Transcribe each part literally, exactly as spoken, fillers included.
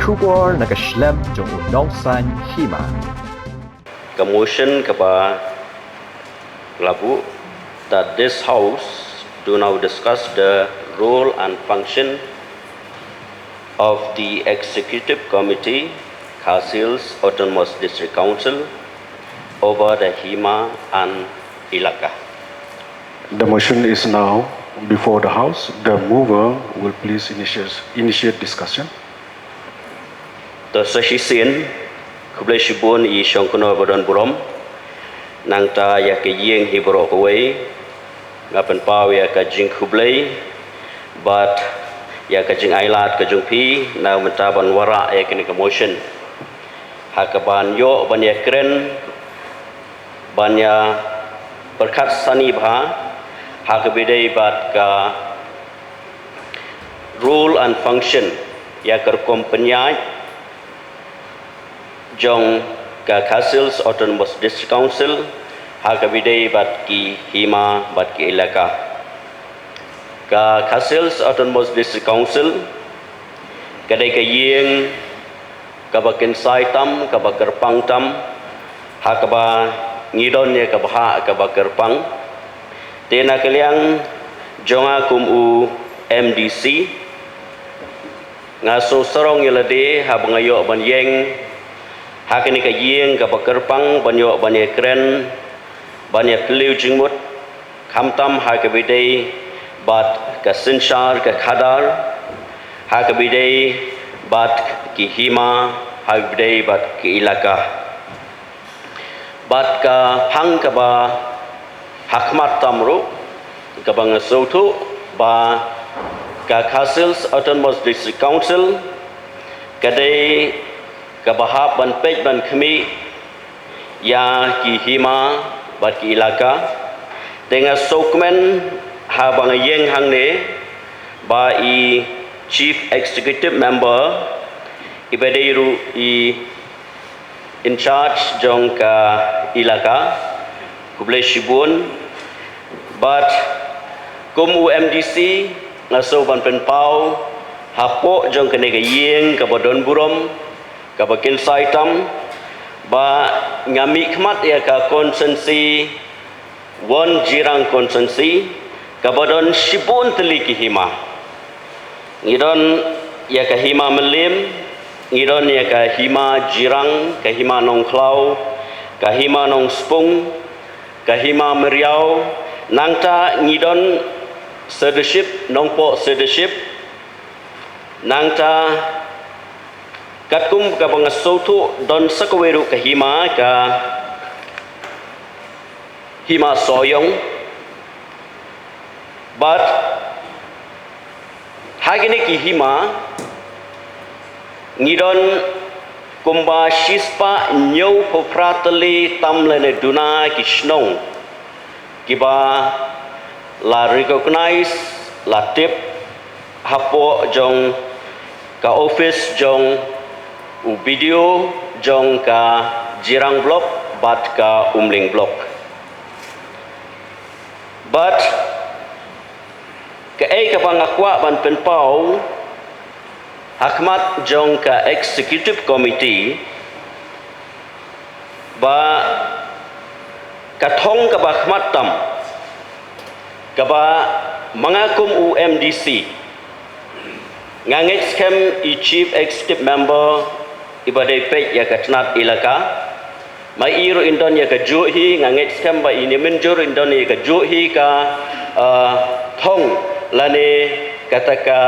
Khubor na ka shlem jong u nongsaiñ hima. Ka motion kaba la buh that this house do now discuss the role and function of the executive committee, Khasi Hills Autonomous District Council, over the hima and ilaka. The motion is now before the house. The mover will please initiate, initiate discussion. To sa shisien, khublei shibun i shong kano ba don burom. Nangta ïa ka ïing hi baroh kawei, nga pynpaw ïa ka jingkhublei bad ïa ka jingailad ka jong phi na mynta ban wanrah ïa kane ka motion. Ha kaban ïoh ban ïa kren, ban ïa pyrkhat sani bha ha kaba ïadei bad ka role and function, ïa ka rukom pynïaid jong ka Khasi Hills Autonomous District Council ha kaba ïadei bad ki hima bad ki ilaka. Ka Khasi Hills Autonomous District Council ka dei ka ïing kaba kynsai tam, kaba kyrpang tam, ha kaba ngi don ïa ka bhah kaba kyrpang. Te na ka liang jong nga kum u M D C, nga sngewsarong ïa lade haba nga ïoh ban ïeng ha kane ka ïing kaba kyrpang, ban ïoh ban ïa kren, ban ïa phylliew jingmut, khamtam ha kaba ïadei bad ka synshar ka khadar, ha kaba ïadei bad ki hima, ha kaba ïadei bad ki ilaka. Bad ka phang kaba ha khmat tam ruh, kaba nga sngewthuh ba ka Khasi Hills Autonomous District Council ka dei kaba hap ban peit ban khmih ïa ki hima bad ki ilaka. Te nga sngewkmen haba nga ïeng hangne ba i Chief Executive Member, iba dei ruh i in charge jong ka ilaka, khublei shibun. Bad kum u M D C nga sngew ban pynpaw hapoh jong kane ka ïing kaba don burom, kaba kynsai tam, ba nga mihkhmat ïa ka constituency Waheh Jirang constituency, kaba don shibun tylli ki hima. Ngi don ïa ka hima Mylliem, ngi don ïa ka hima Jirang, ka hima Nongkhlaw, ka hima Nongspung, ka hima Myriaw, nangta ngi don Serdaship, Nongpoh Serdaship, nangta katkum kaba nga sngewthuh don sa kawei ruh ka hima, ka hima Sohiong. Bad ha kine ki hima ngi don kumba shispah hynñiewphew phra tylli tam lane duna ki shnong kiba la recognize, la tip hapoh jong ka office jong u B D O jong ka Jirang Block bad ka Umling Block. Bad kaei kaba nga kwah ban pynpaw ha khmat jong ka Executive Committee, ba ka thong kaba khmat tam, kaba ma nga kum u M D C, nga ngeit skhem i Chief Executive Member iba dei peit ïa ka tnat ilaka, ma i ruh in don ïa kajuh hi, nga ngeit skhem ba i Niam Mynjur in don ïa kajuh hi ka, eh, thong lane kata ka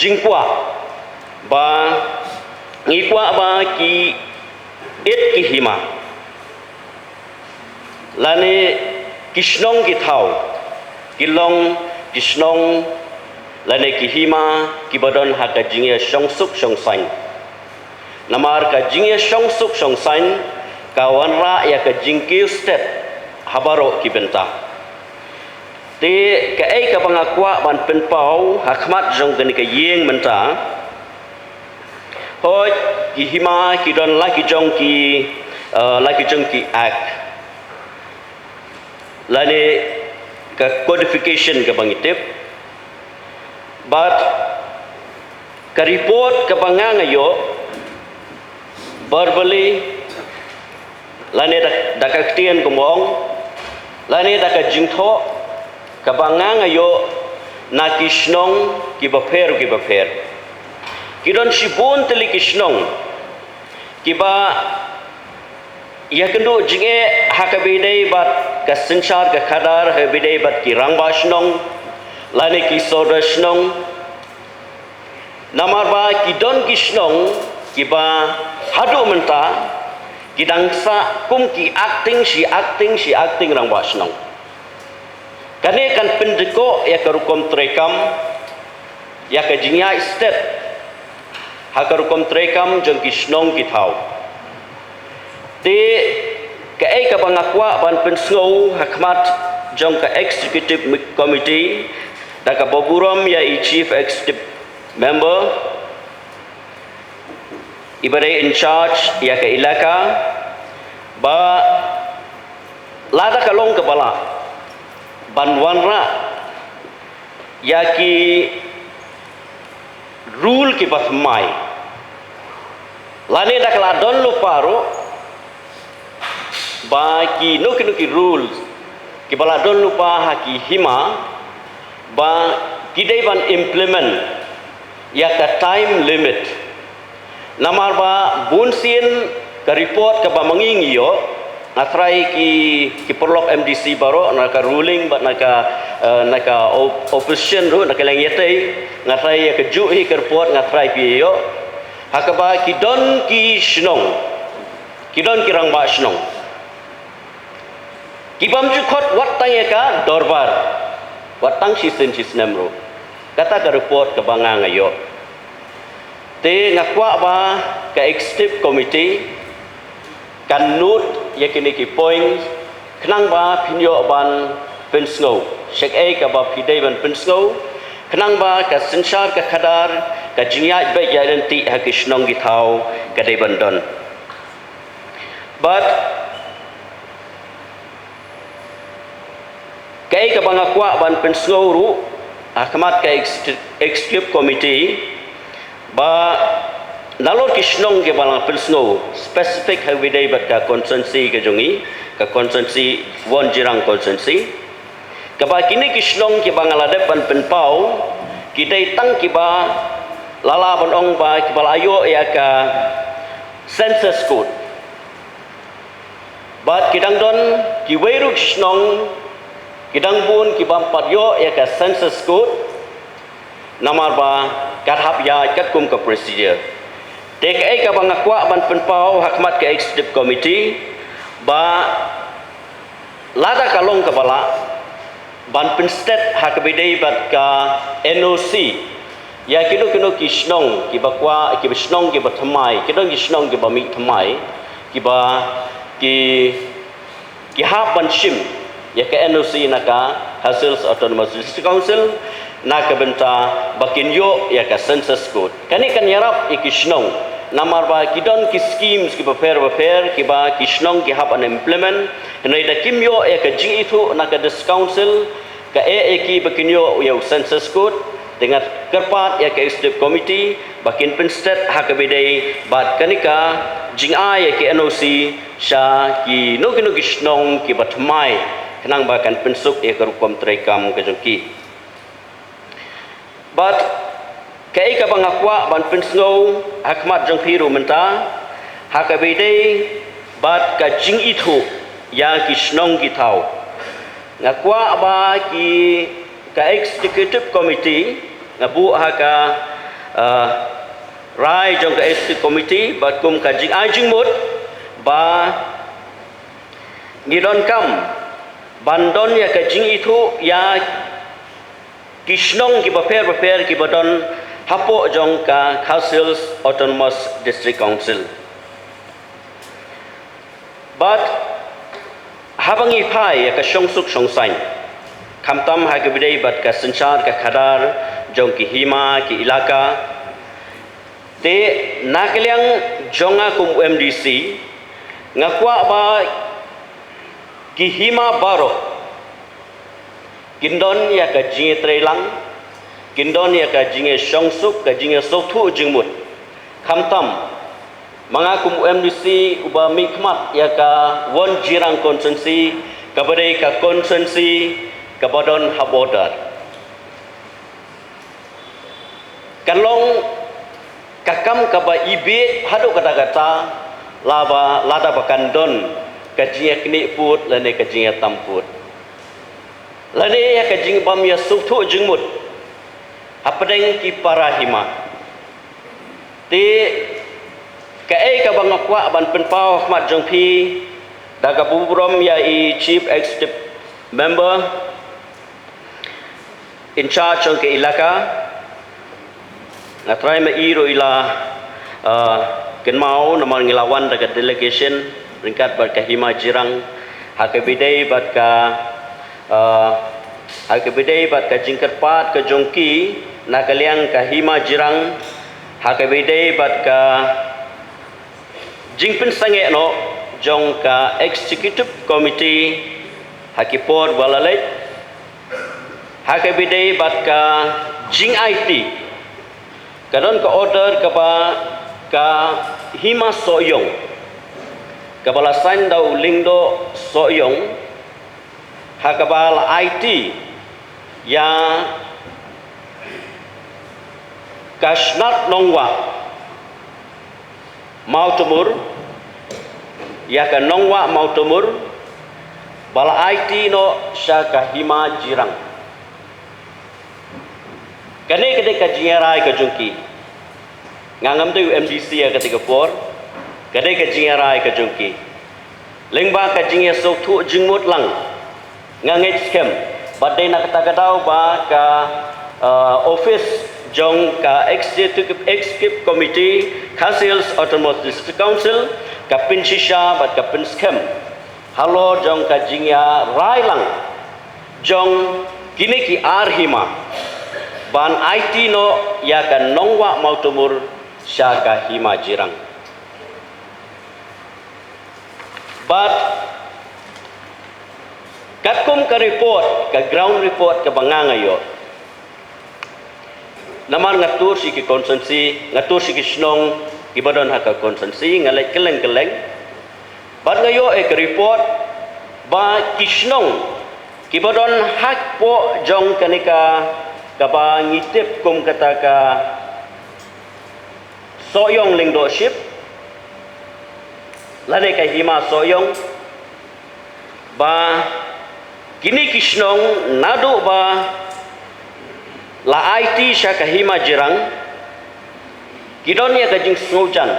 jingkwah ba ngi kwah ba ki, it ki hima lane ki shnong ki thaw ki long ki shnong lane ki hima kiba don ha ka jingïashong suk shong saiñ. Namar ka jingïashong suk shong saiñ ka wanrah ïa ka jingkiew stet ha baroh ki bynta. Te kaei kaba nga kwah ban pynpaw ha khmat jong kane ka ïing mynta, hooid, ki hima ki don la ki jong ki, eh, la ki jong ki act lane ka codification kaba ngi tip, bad Ka report kaba nga nga ïoh, verbally, lane da, da ka ktien kumba ong, lane da ka jingthoh, kaba nga nga ïoh na ki shnong kiba pher kiba pher. Ki don shibun tylli ki shnong kiba ïakynduh jingeh ha kaba ïadei bad ka synshar ka khadar, ha kaba ïadei bad ki rangbah shnong lane ki sordar shnong. Namar ba ki don ki shnong kiba haduh mynta ki dang sah kum ki acting, shi acting, shi acting rangbah shnong. Kane kan pyndikoh ïa ka rukom treikam, ïa ka jingïaid stet ha ka rukom treikam jong ki shnong ki thaw. Te kaei kaba nga kwah ban pynsngew ha khmat jong ka executive committee, da kaba burom ïa i chief executive member, iba dei in charge ïa ka elaka, ba lada ka long kaba lah ban wanrah ïa ki rule kiba thymmai, lane da ka la don lypa ruh ba kino kino ki rules kiba la don lypa ha ki hima, ba ki dei ban implement ïa ka time limit. Namar ba bun sien ka report kaba ma ngi ngi ïoh, nga tharai ki, ki paralok M D C baroh, na ka ruling bad na ka, eh, na ka op-, opposition ruh, na ka liang ïatei, nga tharai ïa kajuh hi ka report nga tharai phi ïoh. Ha kaba ki don ki shnong, ki don ki rangbah shnong, ki bym ju khot wat tang ïa ka dorbar, wat tang shisien shisnem ruh. Kata ka report kaba nga nga ïoh. Te nga kwah ba ka executive committee kan note ïa kine ki points, khnang ba phin ïoh ban pynsngew sha kaei kaba phi dei ban pynsngew, khnang ba ka synshar ka khadar, ka jingïaid beit ïaid ryntih ha ki shnong ki thaw ka dei ban don. Bad kaei kaba nga kwah ban pynsngew ruh ha khmat ka ex-, executive committee, ba nalor ki shnong kiba la pynsngew specific ha kaba ïadei bad ka constituency ka jong ngi, ka constituency Wonjirang constituency, kaba kine ki shnong kiba nga la dep ban pynpaw, ki dei tang kiba la lah ban ong ba kiba la ïoh ïa ka census code. Bad ki dang don kiwei ruh ki shnong, ki dang bun ki bym pat ïoh ïa ka census code, namar ba kat hap ïaid katkum ka procedure. Te kaei kaba nga kwah ban pynpaw ha khmat ka executive committee, ba lada ka long kaba lah, ban pynstet ha kaba ïadei bad ka N O C ïa kino kino ki shnong kiba kwah, kiba shnong kiba thymmai, ki don ki shnong kiba mih thymmai, kiba ki, ki hap ban shim ïa ka N O C na ka Khasi Hills Autonomous District Council, na ka bynta ba kin ïoh ïa ka census code. Kane kan ïarap ïa ki shnong, namar ba ki don ki schemes kiba pher ba pher kiba ki shnong ki hap ban implement, hynrei da kim ïoh ïa ka jingithuh na ka District Council, ka eh ïa ki ba kin ïoh ïa u census code. Te nga kyrpad ïa ka executive committee ba kin pynstet ha kaba ïadei bad kane ka jingai ïa ki N O C sha kino kino ki shnong kiba thymmai, khnang ba kan pynsuk ïa ka rukom treikam ka jong ki. Bad kaei kaba nga kwah ban pynsngew ha khmat jong phi ruh mynta, ha kaba ïadei bad ka jingithuh ïa ki shnong ki thaw, nga kwah ba ki, ka executive committee, nga buh ha ka, eh, rai jong ka executive committee bad kum ka jingai jingmut, ba ngi donkam ban don ïa ka jingithuh ïa ki shnong kiba pher ba pher kiba don hapoh jong ka Khasi Hills Autonomous District Council. Bad haba ngi phai ïa ka shongsuk shongsaiñ, khamtam ha kaba ïadei bad ka synshar ka khadar jong ki hima ki elaka, te na ka liang jong nga kum M D C, nga kwah ba ki hima baroh kin don ïa ka jingïatreilang, Kin don ïa ka jingïashongsuk, ka jingïasngewthuh jingmut. Khamtam, ma nga kum u M D C uba mihkhmat ïa ka Won Jirang constituency, kaba dei ka constituency kaba don ha border. Kan long ka kam kaba ibiej haduh katta katta lada, lada ba kan don ka jingïaknieh pud lane ka jingïatam pud, lane ïa ka jingbym ïasngewthuh jingmut hapdeng ki para hima. Te kaei kaba nga kwah ban pynpaw ha khmat jong phi da kaba burom ïa i Chief Executive Member in charge jong ka ilaka. Nga trai ma i ruh i la, ah, kynmaw namar ngi la wan da ka delegation ryngkat bad ka Hima Jirang ha kaba ïadei bad ka, ah, ha kaba ïadei bad ka jingkyrpad ka jong ki na ka liang ka Hima Jirang ha kaba ïadei bad ka jingpynsangeh noh jong ka Executive Committee ha ki por ba la leit, ha kaba ïadei bad ka jingaiti. Ka don ka order kaba ka Hima Sohiong kaba la sign da u Lyngdoh Sohiong, ha kaba la aiti ïa ka Shnat Nongwah Mawtamur, ïa ka Nongwah Mawtamur ba la aiti noh sha ka Hima Jirang. Kane ka dei ka jingïarai ka jong ki. Nga ngam dei u M D C ïa kata ka por. Ka dei ka jingïarai ka jong ki. Lyngba ka jingïasngewthuh jingmut lang, nga ngeit skhem ba dei na kata ka daw ba ka, eh, office jong ka Executive, Executive Committee Khasi Hills Autonomous District Council ka pynshisha bad ka pynskhem halor jong ka jingïarai lang jong kine ki ar hima ban aiti noh ïa ka Nongwah Mawtamur sha ka Hima Jirang. Bad katkum ka report, ka ground report kaba nga nga ïoh, namar nga tour sha ki constituency, nga tour sha ki shnong kiba don ha ka constituency, nga leit kylleng kylleng. Bad nga ïoh ïa ka report ba ki shnong kiba don hapoh jong kane ka, kaba ngi tip kum kata ka Sohiong Lyngdohship lane ka Hima Sohiong, ba kine ki shnong naduh ba la aiti sha ka Hima Jirang ki don ïa ka jingsngewjan,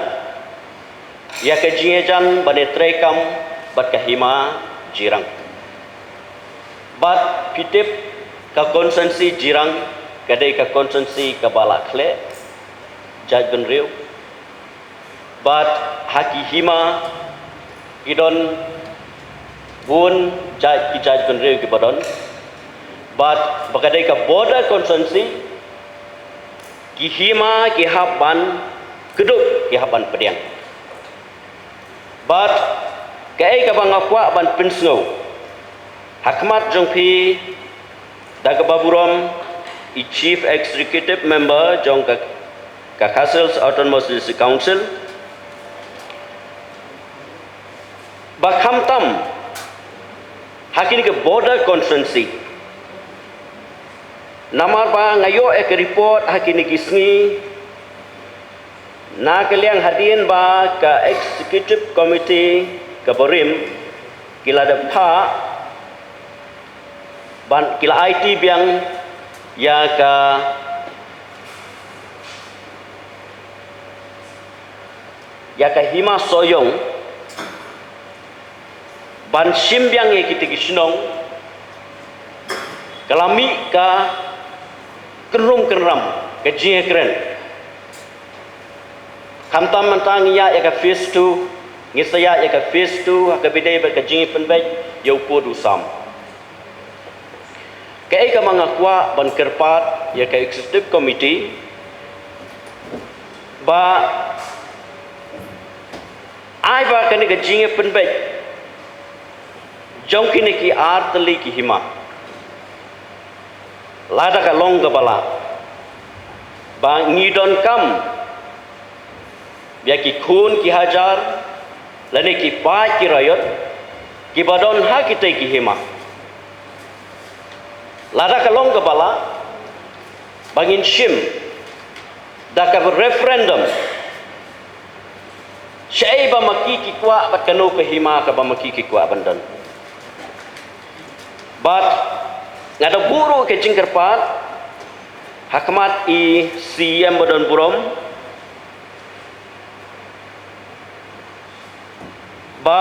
ïa ka jingïajan ban ïatreikam bad ka Hima Jirang. Bad phi tip, ka constituency Jirang ka dei ka constituency kaba la khleh jaitbynriew. Bad ha ki hima ki don bun jait, ki jaitbynriew kiba don. Bad ba ka dei ka border constituency, ki hima ki hap ban kdup, ki hap ban pdiang. Bad kaei kaba nga kwah ban pynsngew ha khmat jong phi da kaba burom, i Chief Executive Member jong ka, ka Khasi Hills Autonomous District Council, ba khamtam ha kine ki border constituency, namar ba nga ïoh ïa ka report ha kine ki sngi na ka liang hadien ba ka Executive Committee kaba rim ki la dep phah ban, ki la aiti biang ïa ka, ïa ka Hima Sohiong ban shim biang ïa kita ki shnong. Ka la mih ka kynrum kynram, ka jingïakren. Khamtam mynta ngi ïaid ïa ka phase two, ngi sa ïaid ïa ka phase two ha kaba ïadei bad ka jingpynbeit ïa u pud u sam. Kaei kaba nga kwah ban kyrpad ïa ka Executive Committee ba ai ba kane ka jingpynbeit jong kine ki ar tylli ki hima, lada ka long kaba lah, ba ngi donkam ïa ki khun ki hajar lane ki paid ki raiot kiba don ha kitei ki hima. Lada ka long kaba lah ba ngin shim da ka referendum, shaei ba ma ki ki kwah bad kano ka hima kaba ma ki ki kwah ban don. Bad nga da buh ruh ka jingkyrpad ha khmat i C E M ba don burom ba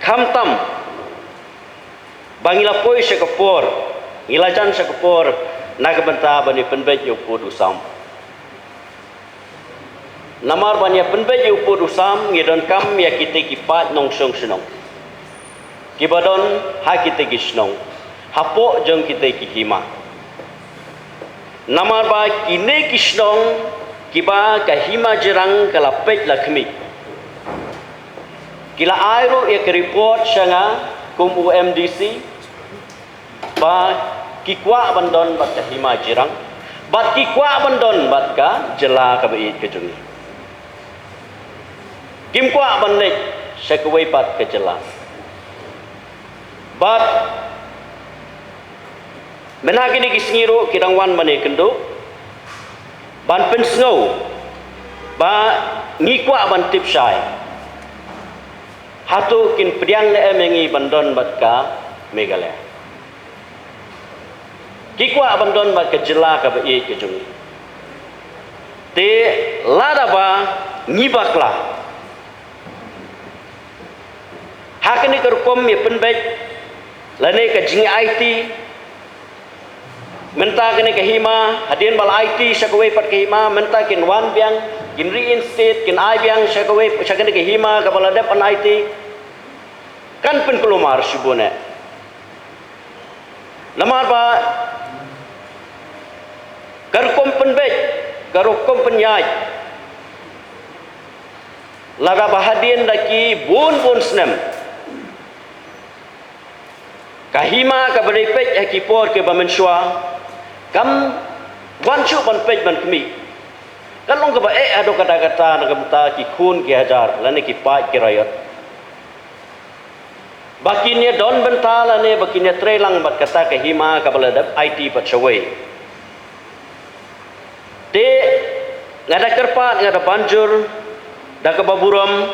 khamtam ba ngi la poi sha ka por, ngi la jan sha ka por na ka bynta ban ïa pynbeit ïa u pud u sam. Namar ban ïa pynbeit ïa u pud u sam ngi donkam ïa kitei ki paid nongshong shnong kiba don ha kitei ki shnong, hapoh jong kitei ki hima. Namar ba kine ki shnong kiba ka hima Jirang ka la peit la khmih, ki la ai ruh ïa ka report sha nga kum u M D C ba ki kwah ban don bad ka hima Jirang, bad ki kwah ban don bad ka jylla kaba ïeit ka jong ngi. Kim kwah ban leit sha kawei pat ka jylla. Bad mynta kine ki sngi ruh ki dang wan ban ïakynduh ban pynsngew ba ngi kwah ban tip shai hato kin pdiang ne em ïa ngi ban don bad ka Meghalaya. Ki kwah ban don bad ka jylla kaba ïeit ka jong ngi. Te lada ba ngi bakla ha kane ka rukom ïa pynbeit lane ka jing-aiti, mynta kane ka hima, hadien ba la aiti sha kawei pat ka hima, mynta kin wan biang, kin reinstate, kin ai biang sha kawei, sha kane ka hima kaba la dep ban aiti, kan pynkulmar shibun eh. Namar ba ka rukom pynbeit, ka rukom pynïaid, lada ba hadien da ki bun bun snem ka hima kaba dei peit ha ki por kiba mynshuwa kam wan shuh ban peit ban khmih, ka long kaba eh haduh katta katta na ka bynta ki khun ki hajar lane ki paid ki raiot ba kin ïa don bynta lane ba kin ïa trei lang bad kata ka hima kaba la dep aiti pat shawei. Te nga da kyrpad, nga da ban jur da kaba burom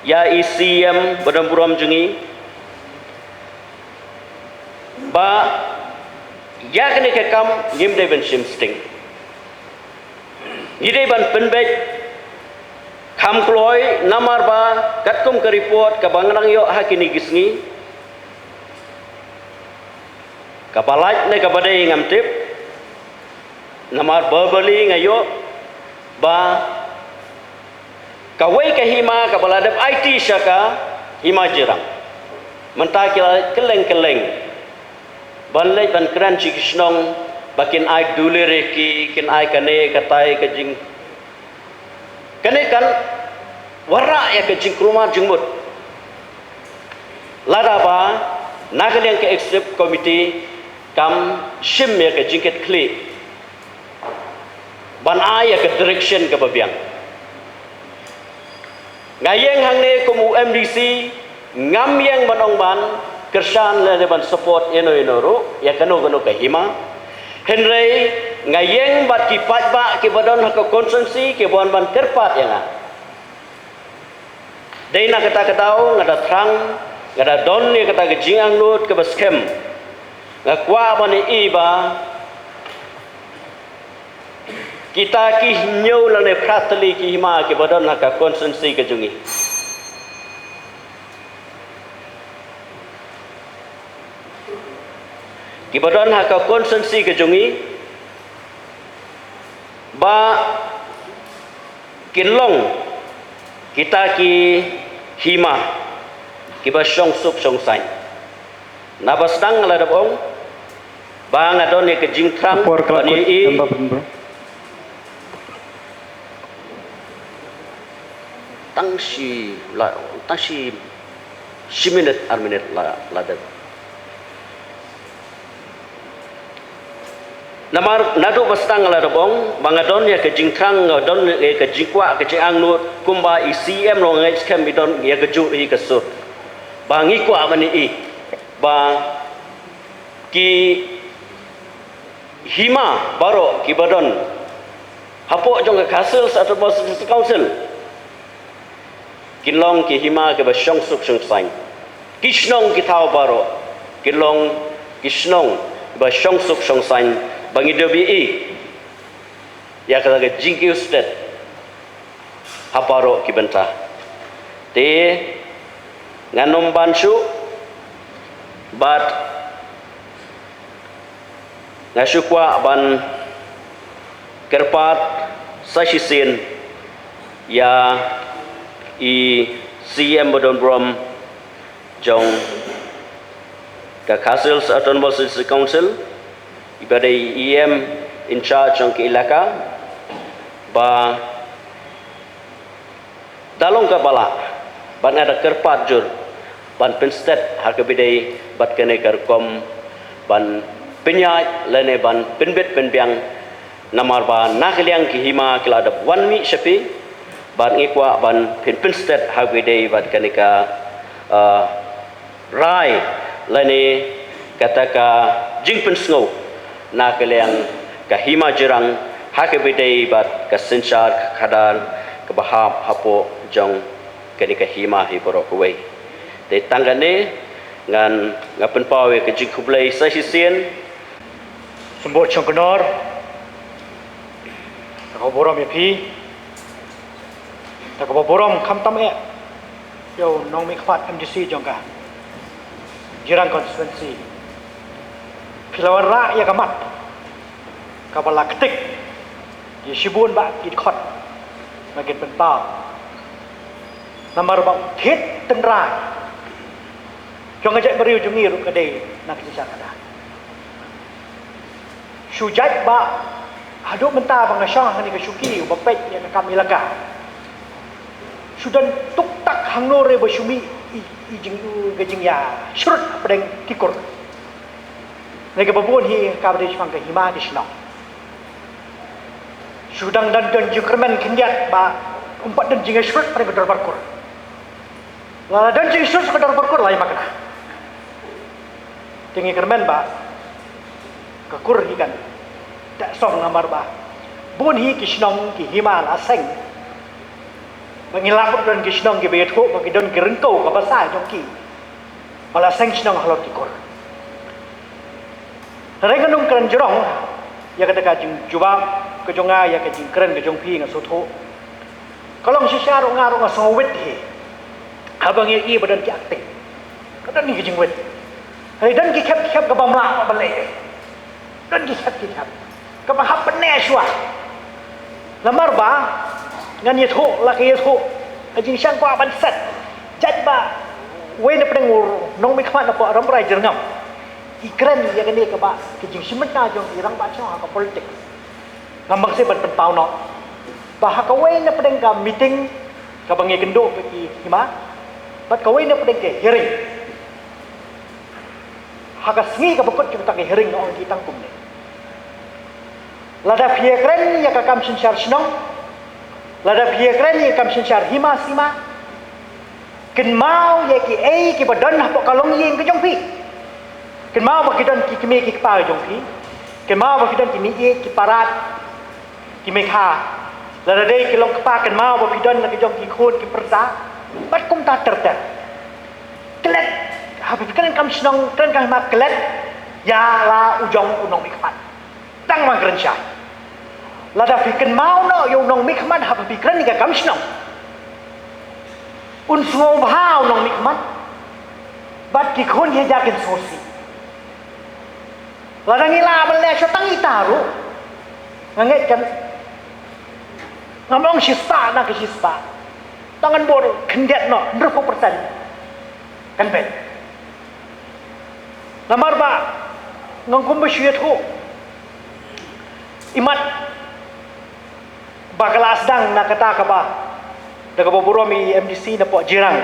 ïa i C E M ba don burom jong ngi ba ïa kane ka kam ngim dei ban shim sting. Ngi dei ban pynbeit kham kloi namar ba katkum ka report kaba nga dang ïoh ha kine ki sngi, kaba lait ne kaba dei ngam tip, namar verbally nga ïoh ba kawei ka hima kaba la dep aiti sha ka hima Jirang, mynta ki la leit kylleng kylleng ban leit ban kren sha ki shnong ba kin ai dulir ïa ki, kin ai kane katai ka jing, kane kan wanrah ïa ka jingkulmar jingmut. Lada ba na ka liang ka executive committee kam shim ïa ka jingkitkhlieh ban ai ïa ka direction kaba biang. Nga ïeng hangne kum u M D C, ngam ïeng ban ong ban kyrshan lane ban support ïano ïano ruh ïa kano kano ka hima. Hynrei nga ïeng bad ki paidbah kiba don ha ka constituency kiba wan ban kyrpad ïa nga. Dei na kata ka daw nga da thrang, nga da don ïa kata ka jingangnud kaba skhem. Nga kwah ban ïohi ba kita ki hynñiew lane phra tylli ki hima kiba don ha ka constituency ka jong ngi, kiba don ha ka constituency ka jong ngi, ba kin long kita ki hima kiba shong suk shong saiñ. Naba sdang la dep ong ba nga don ïa ka jingthrang. Por ka la ban kut ïohi. Namba pynbro. Tang shi la, tang shi, shi minit, ar minit la, la dep. Namar naduh ba sdang la da bong ba nga don ïa ka jingthrang, nga don ïa ka jingkwah, ka jingangnud kumba i C M ruh nga ngeit skhem i don ïa ka juh hi ka sur. Ba ngi kwah ban i ba ki hima baroh ki ba don hapoh jong ka Khasi Hills Autonomous District Council kin long ki hima ki ba shong suk shong saiñ. Ki shnong ki thaw baroh kin long ki shnong ki ba shong suk shong saiñ, ba ngi dei ban i ïa ka jingkiew stet ha baroh ki bynta. Te ngan ym ban shu bat, nga shu kwah ban kyrpad sa shisien ïa i C M ba don burom jong ka Khasi Hills Autonomous District Council, i ba dei E M in charge jong ka ilaka, ba da long ka ba lah ban ai da kyrpad jur ban pynstet ha ka bynta bad kane ka rukom ban pynïaid lane ban pynbit pynbiang. Namar ba na ka liang ki hima ki la dep wan mih sha phi, bad ngi kwah ban pynpynstet ha ka bynta bad kane ka, uh, rai lane kata ka jingpynsngew na ka liang ka hima Jirang ha ka bynta bad ka synshar ka khadar ka ba hap hapoh jong kane ka hima hi baroh kawei. Te tang kane ngan, nga pynpaw ïa ka jingkhublei sa shisien. Symboh Shongknor, ka burom ïa phi. Da kaba burom khamtam eh ïa u nongmihkhmat M D C jong ka Jirang constituency. Phi la wanrah ïa ka mat kaba la ktik ïa shibun ba ki dkhot ba kin pynpaw. Namar ba u thied tynrai jong ka jaitbynriew jong ngi ruh ka dei na ka jingshah khadar. Shu jait ba haduh mynta ba nga shong hangne ka shuki uba peit ïa ka kam ilaka, shu don tuktak hangno re ba shu mih i, i jing, i ka jingïashrut hapdeng ki kur. Ngi kaba bun hi ka ba dei shaphang ka hima ki shnong. Shu dang don, don jingkyrmen khyndiat ba um pat don jingïashrut hapdeng ka dorbar kur. La don jingsut ka dorbar kur la ïa ma ka na. Te ngi kyrmen ba ka kur hi kan da song namar ba bun hi ki shnong ki hima la seng. Ba ngi la don ki shnong ki ba ïathuh ba ki don ki ryngkew ka basa jong ki ba la seng shnong halor ki kur. Hynrei ngan ym kren jrong ïa kata ka jingjubab ka jong nga ïa ka jingkren ka jong phi, nga sngewthuh. Ka long shisha ruh nga ruh nga sngewwit hi. Haba ngi ïohi ba don ki acting, ka don ki jingwit. Hynrei don ki khep ki khep kaba mlah ban leh. Don ki khep ki khep kaba hap ban leh shuwa. Namar ba ngan ïathuh la ka ïathuh ka jingshang kwah ban set. Jait ba wei na pdeng u nongmihkhmat na pdeng Rambrai Jyrngam i kren ïa kane kaba ka jingshim bynta jong i rangbah shnong ha ka politics. Ngam bang sih ban pynpaw noh ba ha kawei na pdeng ka meeting kaba ngi kynduh bad ki hima bad kawei na pdeng ka hearing, ha ka sngi kaba kut jong ka hearing nga ong ki tang kumne. Lada phi ïakren ïa ka kam synshar shnong, lada phi ïakren ïa ka kam synshar hima sima, kynmaw ïa kiei kiba don hapoh ka longïing ka jong phi. Kynmaw ba ki don ki kmie ki kpa ka jong phi. Kynmaw ba ki don ki meiieit ki parat, ki meikha. Lada dei ki long kpa, kynmaw ba phi don la ki jong ki khun ki pyrsa. Bad kumta ter ter. Klet, haba phi kren kam shnong, kren kam hima, klet ïa la u jong u nongmihkhmat. Tang ban kren shai. Lada phi kynmaw noh ïa u nongmihkhmat haba phi kren ïa ka kam shnong, un sngewbha u nongmihkhmat bad ki khun ki hajar kin sngewsih. Lada ngi lah ban leh sha tang ita ruh, nga ngeit kan, ngam ong shispah na ka shispah, tang ngan bor khyndiat noh hynriewphew percent kan beit. Namar ba ngam kum ba shu ïathuh imat ba ka la sdang na kata kaba da kaba burom i M D C na pdeng Jirang.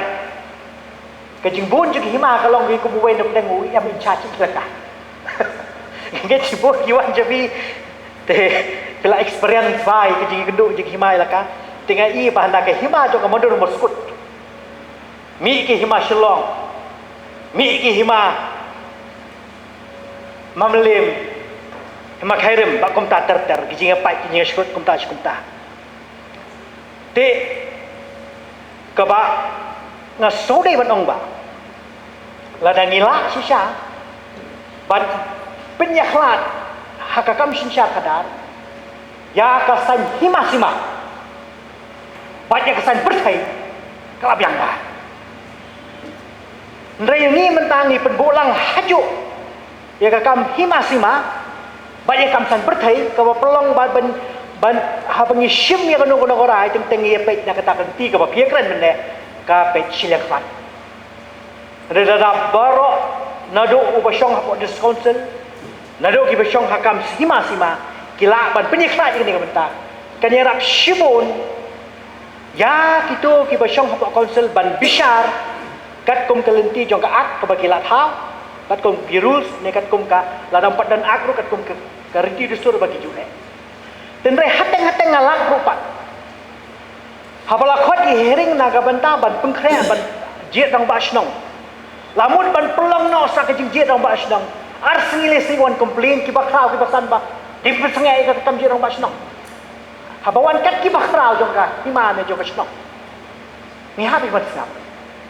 Ka jingbun jong ki hima ka long ki kum uwei na pdeng u em in charge ka. Ngi ki buh ki wan jong phi. Te phi la experience bha ïa ka jingkynduh jong ki hima ïalaka. Te nga i ba na ka hima jong ka Madur Mawskut, mih ki hima Shillong, mih ki hima Mamlim, hima Khyrim, ba kumta ter ter, ki jingïapait, ki jingïaskrut kumta shi kumta. Te kaba nga sngewdei ban ong ba lada ngi lah shisha ban pynïakhlad ha ka kam synshar khadar ïa ka saiñ hima sima bad ïa ka saiñ pyrthei, ka la biang bha. Hynrei ngi mynta ngi pynbuh lang hajuh ïa ka kam hima sima bad ïa ka kam saiñ pyrthei, kaba pynlong ba ban, ban haba ngi shim ïa kano kano ka rai, teng teng ngi ïa peit na kata ka lynti kaba phi ïa kren mynne, ka peit shiliang khmat. Hynrei lada baroh, naduh uba shong hapoh District Council, naduh kiba shong ha ka kam hima sima, ki lah ban pynïakhlad ïa kane ka bynta, kan ïarap shibun ïa kito kiba shong hapoh Council ban bishar katkum ka lynti jong ka Act kaba ki la thaw, katkum ki rules ne katkum ka, lada ym pat don Act ruh, katkum ka, ka riti dustur ba ki ju leh. Hynrei hateng hateng nga lap ruh pat, haba la khot ïa hearing na ka bynta ban pynkhreh ban jied rangbah shnong, la mut ban pynlong noh sa ka jingjied rangbah shnong, ar sngi lai sngi wan complain kiba khraw kiba san ba dei pynsangeh ïa ka kam jied rangbah shnong. Haba wan kat kiba khraw jong ka hima ne jong ka shnong, ngi hap ban sngap.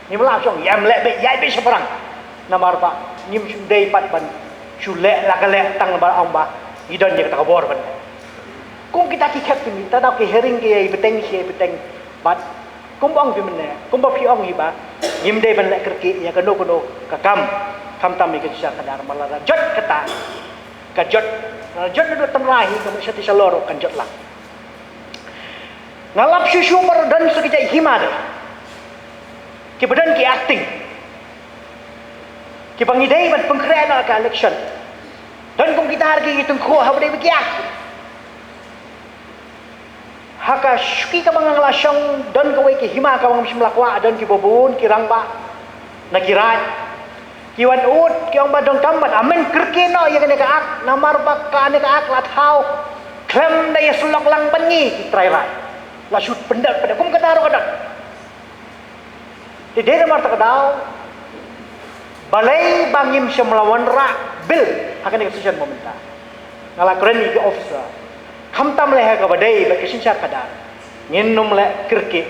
Ngim lah shong, ïa, ym leh beit, ïaid beit shaphang. Namar ba ngim shym dei pat ban shu leh la ka leh tang ba ong ba ngi don ïa kata ka bor ban leh. Kum kita ki khep ki mih, ta dei ki hearing ki ïa bteng, ki ïa bteng. Bad kumba ong phi mynne, kumba phi ong hi ba ngim dei ban leh kyrkieh ïa kano kano ka kam, khamtam ïa ka synshar khadar, namar lada jot kata, ka jot, lada jot naduh tynrai hi, ka mut shatei shalor kan jot lang. Nga lap shuh shuh ba don sa ki jait hima de, kiba don ki acting, kiba ngi dei ban pynkhreh noh ka election. Don kum kita ruh ki tyngkhuh haba dei ba ki act. Ha ka shuki kaba nga la shong, don kawei ka hima kaba ngam shym la kwah, don kiba bun ki rangbah na ki raid, ki wan ud, ki ong ba donkam ban amend kyrkieh noh ïa kane ka Act, namar ba kane ka Act la thaw khlem da ïasyllok lang bad ngi ki trai raid. La shu pyndep pyndep kum kata ruh ka don. Te dei namar kata ka daw, balei ba ngim shym la wanrah bill ha kane ka session mynta. Nga la kren ïa ki officer, khamtam lehse ha kaba dei bad ka synshar khadar, ngin nym leh kyrkieh.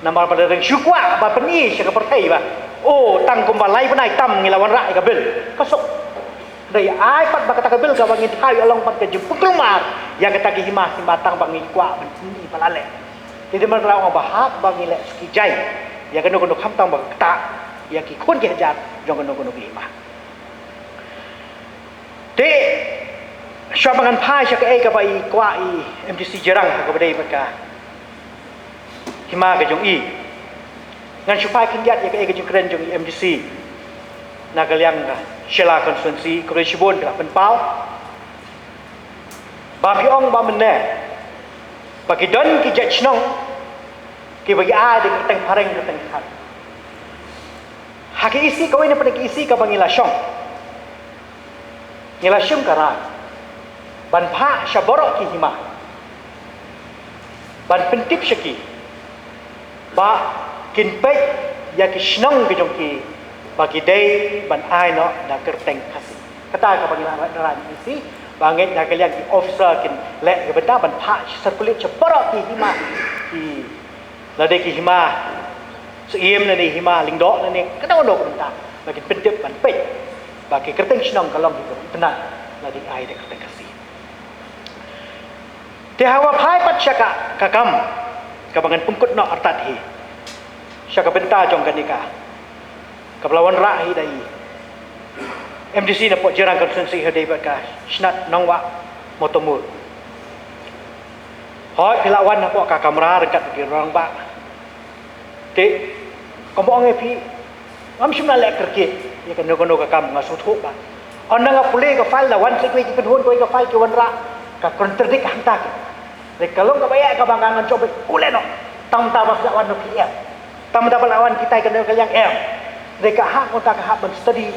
Namar ba la dang shu kwah ba pyni sha ka pyrthei ba, oh, tang kumba lai bnai tam ngi la wanrah ïa ka bill, ka suk. Dei ai pat ba kata ka bill kaba ngi thaw ïa long pat ka jingpynkulmar ïa kata ka hima, hima tang ba ngi kwah ban pyni ba la leh. Te dei namar kata ka daw ba hap ba ngi leh suki jai ïa kano kano, khamtam ba ktah ïa ki khun ki hajar jong kano kano ka hima. Te shuwa ba ngan phai sha kaei kaba i kwah i M D C Jirang ha kaba dei bad ka hima ka jong i, ngan shu phai khyndiat ïa kaei ka jingkren jong i M D C na ka liang ka Shella constituency, kaba dei shibun ka la pynpaw ba phi ong ba mynne ba ki don ki jait shnong kiba ki ai da ka kyrteng phareng, kyrteng khar. Ha ka E C, kawei na pdeng ka E C kaba ngi la shong, ngi la shim ka rai ban phah sha baroh ki hima ban pyntip sha ki ba kin peit ïa ki shnong ki jong ki ba ki dei ban ai noh da kyrteng Khasi. Kata kaba ngi la rai, ngi si ba ngeit na ka liang ki officer kin leh ka bynta ban phah circulate sha baroh ki hima, ki, lada ki hima Syiem lane hima Lyngdoh lane kano kano ka bynta, ba kin pyntip ban peit ba ki kyrteng shnong ka long hi ka bynta lada ai da kyrteng Khasi. Te haba phai pat sha ka, ka kam kaba ngan pynkut noh artat hi, sha ka bynta jong kane ka, kaba la wanrah hi da i M D C na pdeng Jirang constituency ha dei bad ka Shnat Nongwah Mawtamur. Hooid, phi la wan hapoh ka kamra ryngkat ki rangbah. Te kumba ong ïa phi, ngam shym la leh kyrkieh ïa kano kano ka kam, nga sngewthuh ba ynda nga pule ka file, la wan sa kiwei ki kynhun, kiwei ka file ki wanrah ka contradict hangta ki. Te ka long kaba ïa kaba nga ngan jop beit u leh noh. Tang mynta ba la wan noh phi em, tang mynta ba la wan kitai kano ka liang em. Te ka hap mynta ka hap ban study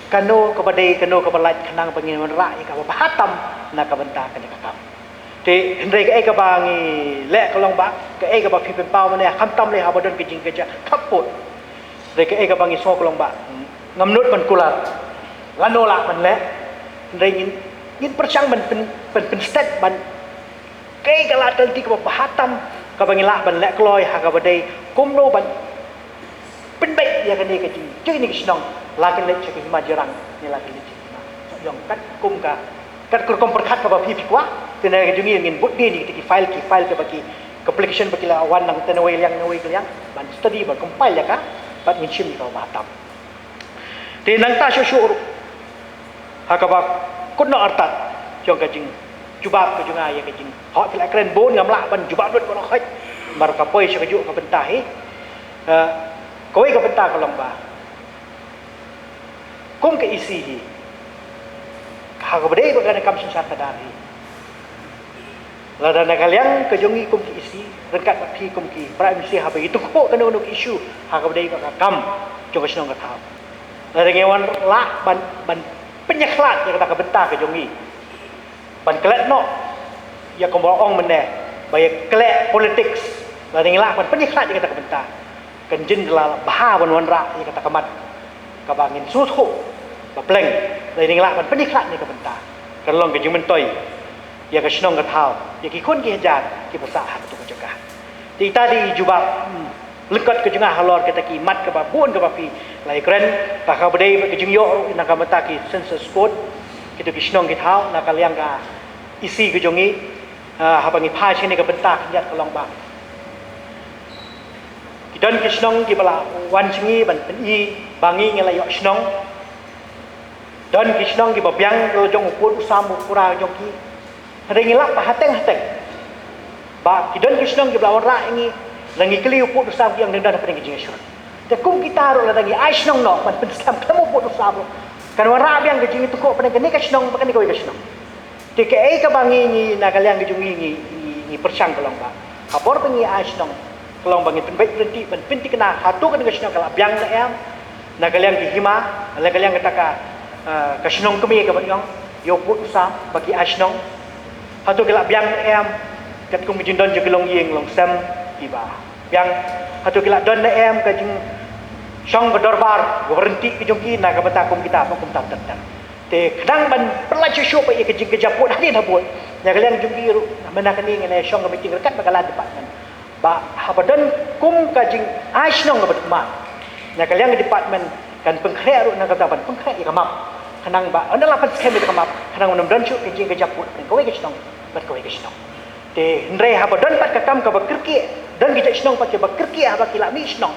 kano kaba dei, kano kaba lait, khnang ba ngin wanrah ïa kaba bha tam na ka bynta kane ka kam. Te hynrei kaei kaba ngi leh ka long ba, kaei kaba phi pynpaw mynne, khamtam lei haba don ka jingkajia khappud. Hynrei kaei kaba ngi sngew ka long ba, ngam nud ban kular lano lah ban leh. Hynrei ngin, ngin pyrshang ban pyn, ban pynstet ban kaei ka lad ka lynti kaba bha tam kaba ngi lah ban leh kloi ha kaba dei kumno ban pynbeit ïa kane ka jing, jong kane ka shnong, la kan leit sha ka hima Jirang ne la kan leit sha ka hima Sohiong, katkum ka, kat ka rukom pyrkhat kaba phi phi kwah. Te na ka jong ngi ngin bud dien ïa kita ki file, ki file kaba ki, ka application ba ki la wan na kata na wei liang na wei ka liang, ban study, ban compile ïa ka, bad ngin shim ïa kaba bha tam. Te nangta shuh shuh ruh, ha kaba kut noh artat jong ka jingjubab ka jong nga ïa ka jing, hooid phi la kren bun, ngam lah ban jubab lut baroh khoit, namar ka poi sha kajuh ka bynta hi. Eh, kawei ka bynta ka long ba, kum ka E C hi, ha kaba dei bad kane ka kam synshar khadar hi, lada na ka liang ka jong ngi kum ki E C, ryngkat bad phi kum ki para M C, haba ïa tyngkhuh kano kano ka issue ha kaba dei bad ka kam jong ka shnong ka thaw, lada ngi wan lah ban, ban pynïakhlad ïa kata ka bynta ka jong ngi, ban klet noh ïa, kumba ong mynne, ba ïa klet politics, lada ngi lah ban pynïakhlad ïa kata ka bynta, kan jin da la bha ban wanrah ïa kata ka mat kaba ngin sngewthuh ba pleng, lada ngi lah ban pynïakhlad ïa ka bynta, kan long ka jingmyntoi ïa ka shnong ka thaw, ïa ki khun ki hajar kiba sah ha kato ka jaka. Te ita dei i jubab, hmm, lyngkot ka jong nga halor kita ki mat kaba bun kaba phi la ïakren, ba ha kaba dei bad ka jingïoh ruh na ka bynta ki census code, kito ki shnong ki thaw, na ka liang ka E C ka jong ngi, ah, haba ngi phai sha kane ka bynta khyndiat ka long ba, ki don ki shnong kiba la wan sha ngi ban pyni ba ngi ngi la ïoh shnong. Don ki shnong kiba biang ka la jong u pud u sam u pura jong ki. Hynrei ngi lap ba hateng hateng ba ki don ki shnong kiba la wanrah ïa ngi, la ngi kylli u pud u sam ki ong dang don hapdeng ka jingïasyrut. Te kum kita ruh lada ngi ai shnong noh ban pynskhem khlem u pud u sam ruh, kan wanrah biang ka jingïatyngkhuh hapdeng kane ka shnong bad kane kawei ka shnong. Te kaei kaba ngi, ngi na ka liang ka jong ngi, ngi, ngi, ngi pyrshang ka long ba, ka por ba ngi ai shnong, ka long ba ngin pynbeit lynti ban pynthikna hato kane ka shnong ka la biang ne em, na ka liang ki hima, na ka liang kata ka, ah, ka shnong kmie kaba ïong ïa u pud u sam ba ki ai shnong, hato ki la biang ne em, katkum ka jingdon jong ki longïing longsem kiba biang, hato ki la don ne em ka jingshong ka dorbar kaba ryntih ka jong ki na ka bynta kum kita bad kumta ter ter. Te khnang ban pynlait shuh shuh ba ïa ka jingkajia pud hadien habud, na ka liang jong ngi ruh mynta kane ngi la shong ka meeting ryngkat bad ka Land Department ba haba don kum ka jingai shnong kaba dukma, na ka liang ka department kan pynkhreh ruh na kata ban pynkhreh ïa ka map, khnang ba ynda la pynskhem ïa ka map, khnang ban ym don shuh ka jingkajia pud hapdeng kawei ka shnong bad kawei ka shnong. Te hynrei haba don pat ka kam kaba kyrkieh, don ki jait shnong pat kiba kyrkieh haba ki la mih shnong,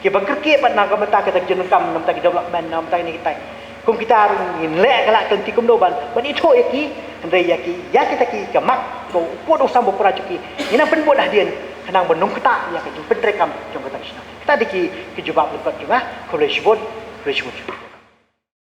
kiba kyrkieh pat na ka bynta kita ki jingdonkam, na ka bynta ki development, na ka bynta kine kitai, kum kita ruh ngin leh ka lad ka lynti kumno ban, ban ithuh ïa ki, hynrei ïa ki, ïa kita ki, ka map, ka u pud u sam u pura jong ki, ngin nang pynbud hadien, khnang ban ym ktah ïa ka jingpyntreikam jong kata ka shnong. Kita dei ki, ki jubab lyngkot jong nga. Khublei shibun, khublei shibun.